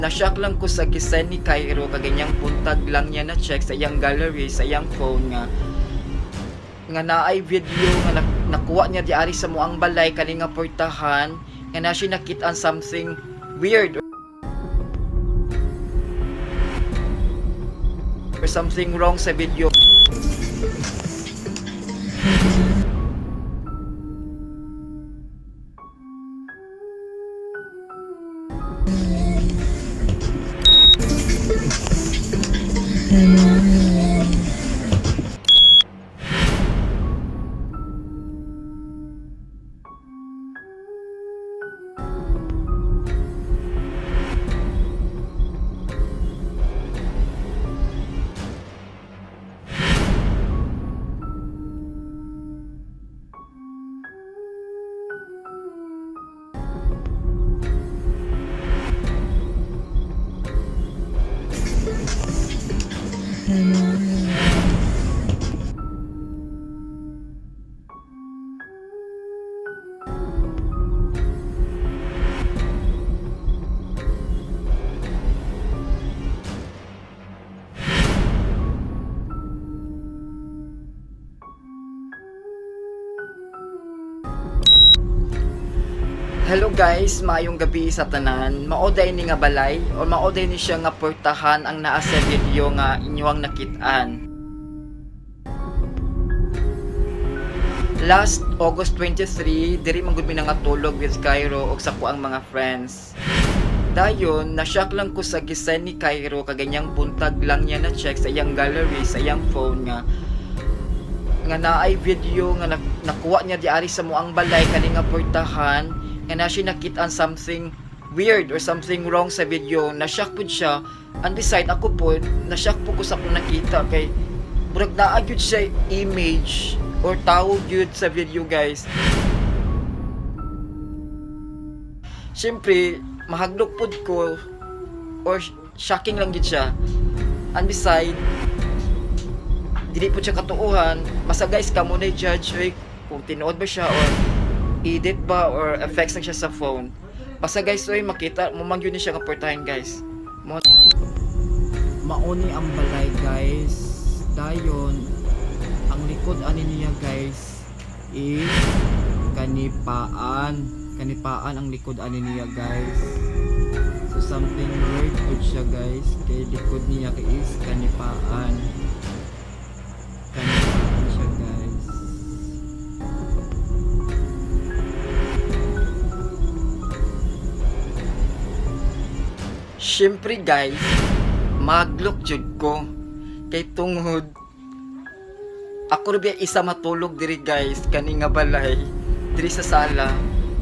Na-shock lang ko sa gisend ni Cairo kaganyang buntag lang niya na check sa iyang gallery, sa iyang phone nga nga naay video nga nakuha niya diari sa muang balay kani nga portahan nga na siya nakit-an something weird or something wrong sa video. Hello guys, maayong gabi sa tanan. Mao day ni nga balay o mao day ni siya nga portahan ang naa sa video nga inyong nakit-an. Last August 23, diri man gud mi nangatulog with Cairo ug sa kuang mga friends. Dayon, na-shock lang ko sa gisend ni Cairo kaganyang buntag lang niya na check sa iyang gallery, sa iyang phone nga nga naay video nga nakuha niya diari sa muang balay kani nga portahan nga na siya nakit-an something weird or something wrong sa video. Na-shock pud siya, and beside ako po, na-shock po ko sa akong nakita kay murag naa gyud siya image or tao gyud sa video, guys. Syempre mahadlok pud ko or shocking lang gyud siya, and beside dili po siya katuuhan. Basta guys, kamo na judge oy kung tinuod ba siya or edit ba or effects lang siya sa phone. Basta guys oy, makita mo man gyud ni siya nga portahan, guys. Mo mauni ang balay, guys. Dayon ang likod ani niya, guys, is kanipaan. Kanipaan ang likod ani niya, guys. So something weird pud siya, guys, kay likod niya kay is kanipaan. Kanipaan siya, guys. Siyempre guys, maglok jud ko. Kay tungod ako ra biya isa matulog diri, guys, kani nga balay, diri sa sala.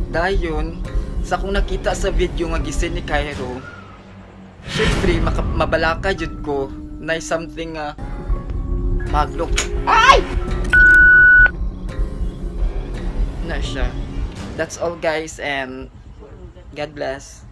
Dayon, sa akong nakita sa video nga gisend ni Cairo, syempre mabalaka jud ko na something nga maglok. Ay! Na siya. That's all guys, and God bless.